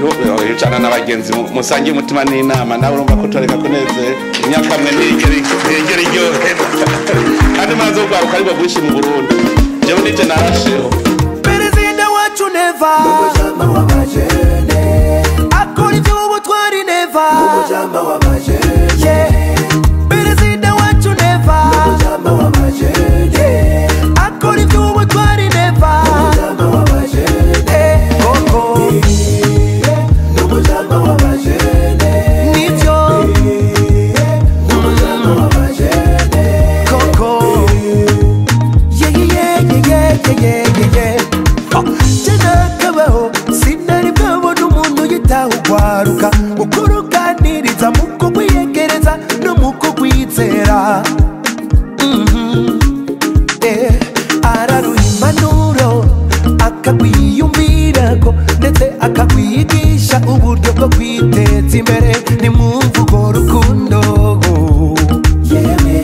Ujana n'abagenzi musangiye umutima n'inama, nawe urumva ko turareka kunezera. Imyaka mwe ntiyigera iryohera, kandi maze urwaruka aribwo rwinshi mu Burundi. Jewe nije narasheho. Perezida wacu Neva akora iby'ubutwari, Neva. Yeah. Perezida wacu Neva, yeah, akora iby'ubutwari, Neva. Eh, koko nibyo koko. Yeah, yeah, yeah, yeah, yeah, yeah, yeah. Oh, je nakabaho sinari bwabona umuntu yitaho ugwaruka mu kuruganiriza, mu kugwiyegereza no mu kugwizera. Eh, araruha impanuro, akakwiyumvirako, ndetse akakwigisha uburyo bwo kwiteza imbere. Ni mu mvugo rukundo yewe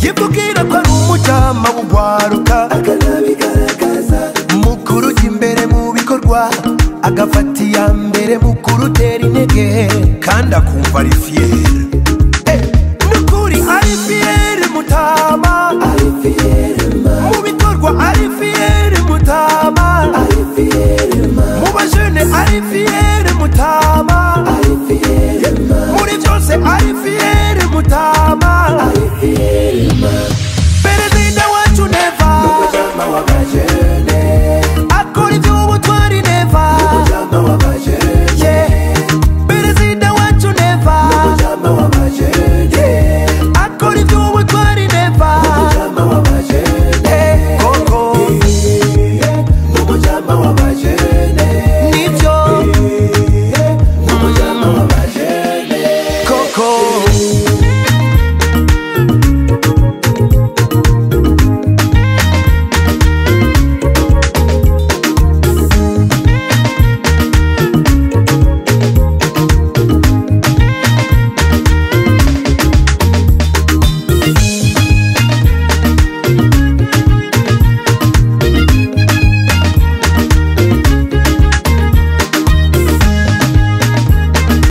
yivugira ko ari umujama w'ugwaruka, mukuru ujya imbere mu bikorwa, agafata iya mbere mu kurutera intege, kandi akumva ari fier. Eh, nukuri ari fier mutama, mu bikorwa ari fier mutama, mu